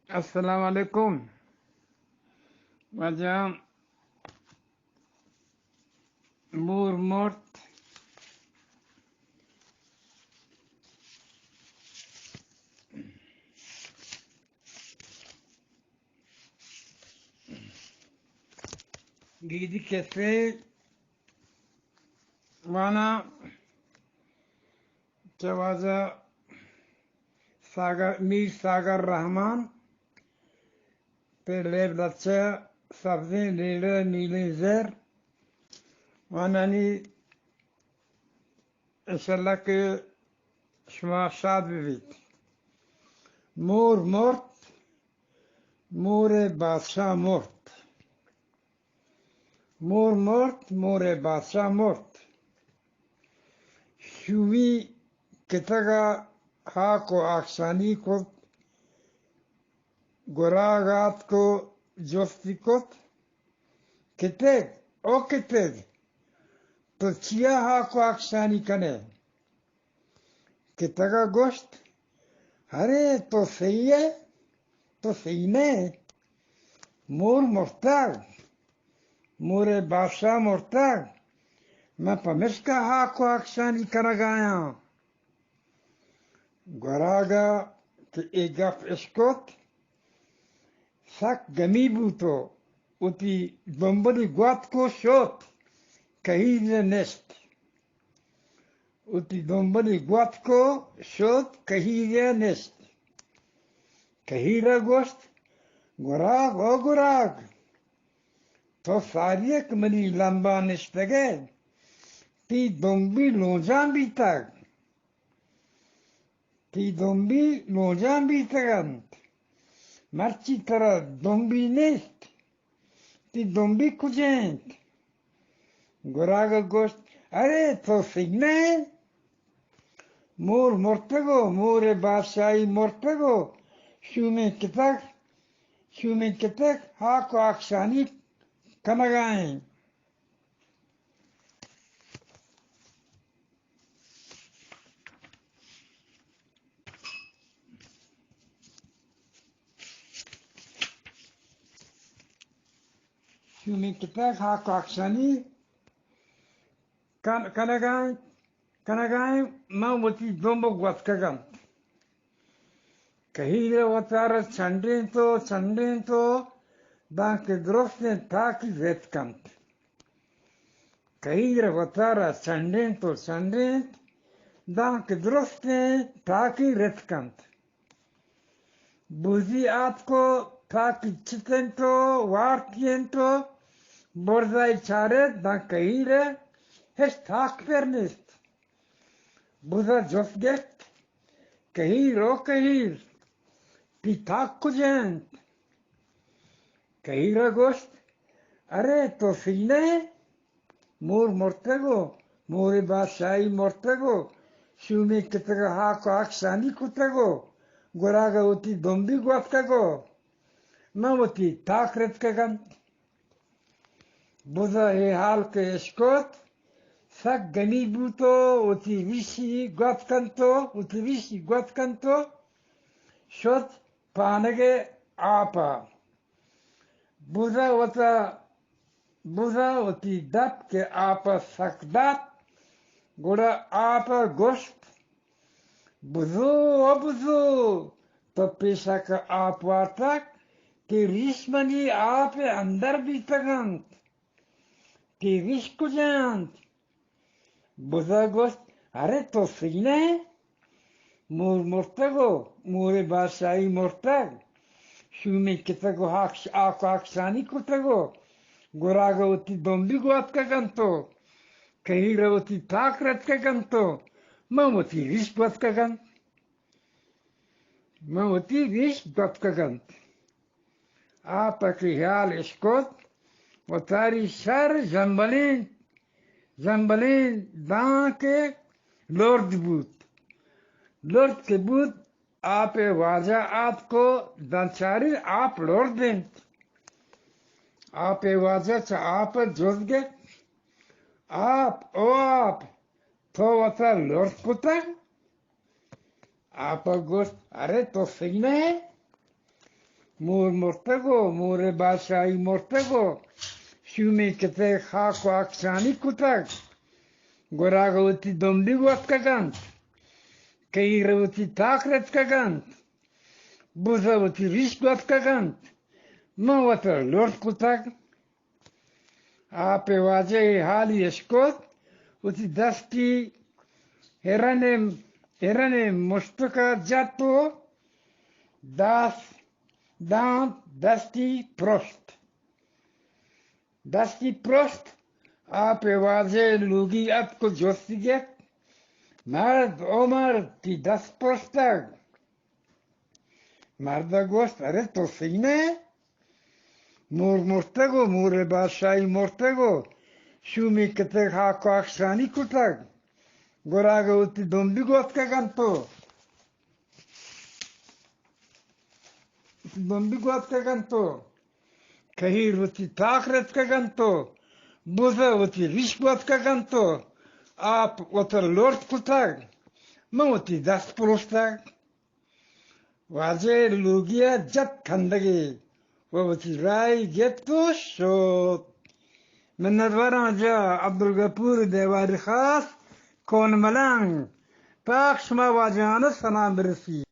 السلام علیکم۔ واجہ، مور مرت۔ گیدی کسے وانا چہ واجہ ساگر، میر ساگر رحمان پہ لیب لچہ سبزیں لیڑہ نیلیں زر وانانی، انشاءاللہ کہ شما شاد بہ بیت۔ مور مرت، مور بادشاہ مرت۔ مور مرت، مور بادشاہ مرت۔ شومی کتگ ءَ ہاک و آکسانی کت، گراگ آتک و جستی کت، کتگ، او کتگ، تو چیا ہاک و آکسانی کن ئے؟ کتگ ءَ گوشت، ارے تو سہی ئے، تو سہی نہ ئے۔ مور مرتگ، مور ءِ بادشاہ مرتگ، من پمیشکا ہاک و آکسانی کنگ ءَ آں۔ گوراگ ءَ کہ اے گپ اشکت، سک گمی بوت و وتی دمبلی گواتک و شت، کہیر ءَ نشت۔ وتی دمبلی گواتک و شت، کہیر ءَ نشت۔ کہیر ءَ گوشت، گراگ، او گراگ، تو ساری ءَ کہ منی لمبا نشتگ ئے، تئی دمبی لونجان بیتگ۔ تئی دمبی لونجان بیتگ انت۔ مرچی ترا دمبی نیست۔ تئی دمبی کجا انت؟ گراگ ءَ گوشت، ارے تو سہی نہ ئے؟ مور مرتگ و مور ءِ بادشاہی مرتگ و شومیں کتگ، شومیں کتگ ہاک و آکسانی کنگ ءَ انت۔ شومیں کتگ ہاک و آکسانی کن-، کنگ ءَ انت، کنگ ءَ انت، من وتی دمب گواتکگ انت۔ کہیر ءَ وتارا چنڈینت و چنڈینت و دانکہ درستیں تاکی رتک انت۔ کہیر ءَ وتارا چنڈینت و چنڈینت، دانکہ درستیں تاکی رتک انت۔ بزی آتک و تاکی چتینت و وارتینت و برزا ئی چارت، داں کہیر ءَ ہچ تاک پر نیست۔ بز ءَ جست گپت، کہیر او کہیر، تئی تاک کجا انت؟ کہیر ءَ گوشت، ارے تو سہی نہ ئے؟ مور مرتگ و مور ءِ بادشاہی مرتگ و شومیں کتگ ءَ ہاک و آکسانی کتگ و گراگ ءَ وتی دمبی گواتکگ و من وتی تاک رتکگ انت۔ بز ءَ اے حال کہ اشکت، سک گمی بوت و وتی ریشی گوات کنت و وتی ریشی گوات کنت و شت پانگ ءِ آپ ءَ۔ بز ءَ وتا، بز ءَ وتی دپ کہ آپ ءَ سک دات، گڑا آپ ءَ گوشت، بزو، او بزو، تو پیشاک ءَ آپ وارتگ کہ ریش منی آپ ءِ اندر بیتگ انت۔ تئی ریش کجا انت؟ بز ءَ گوشت، ارے تو سہی نہ ئے؟ مور مرتگ و مور ءِ بادشاہی مرتگ، شومیں کتگ و ہاک-، ہاک و آکسانی کتگ و گراگ ءَ وتی دمبی گواتکگ انت و کہیر ءَ وتی تاک رتکگ انت و من وتی ریش گواتکگ انت۔ من وتی ریش گواتکگ انت۔ آپ ءَ کہ ہیال اشکت، وتاری شر زمبلینت، زمبلینت دانکہ لرد بوت۔ لرد کہ بوت، آپ ءِ واجہ آتک و داں چاری آپ لرد انت۔ آپ ءِ واجہ چہ آپ ءَ جست گپت، آپ، او آپ، تو وتا لرد کتگ؟ آپ ءَ گوشت، ارے تو سہی نہ ئے؟ مور مرتگ و مور بادشاہی مرتگ و شومی کتگ خاک و اکشانی کتگ۔ گراگ وتی دمبی گوتکگ انت، کہیر وتی تاک رتکگ انت، بز وتی ریش گوتکگ انت۔ من وت لرد کتگ۔ آپ ء واجہ ء حالی اشکت، وتی دستی ہرن ء، ہرن ء مشتک ء جت و دست دانت دستی پرشت۔ دستی پرشت۔ آپ ء واجہ ء لوگی اتک و جستی گپت، مرد، او مرد، تی دست پرشتگ؟ مرد ء گوشت، ارے تو سہی نہ ئے؟ مور مرتگ و مور ء بادشاہی مرتگ و شومی کتگ ہاک و اکشانی کتگ۔ گراگ ء وتی دمبی گوتکگ انت و دمبی گوتکگ انت و کہیر وتی تاک رتکگ انت و بز ء وتی ریش گوتکگ انت و آپ وت ء لرد کتگ۔ من وتی دست پروشتگ۔ واجہ ء لوگی ء جت کندگے و وتی راہی گپت و شت۔ منتواراں جا عبدالغفور دیواری خاص کون ملنگ۔ پاک شما واجہان ء سلام برسی۔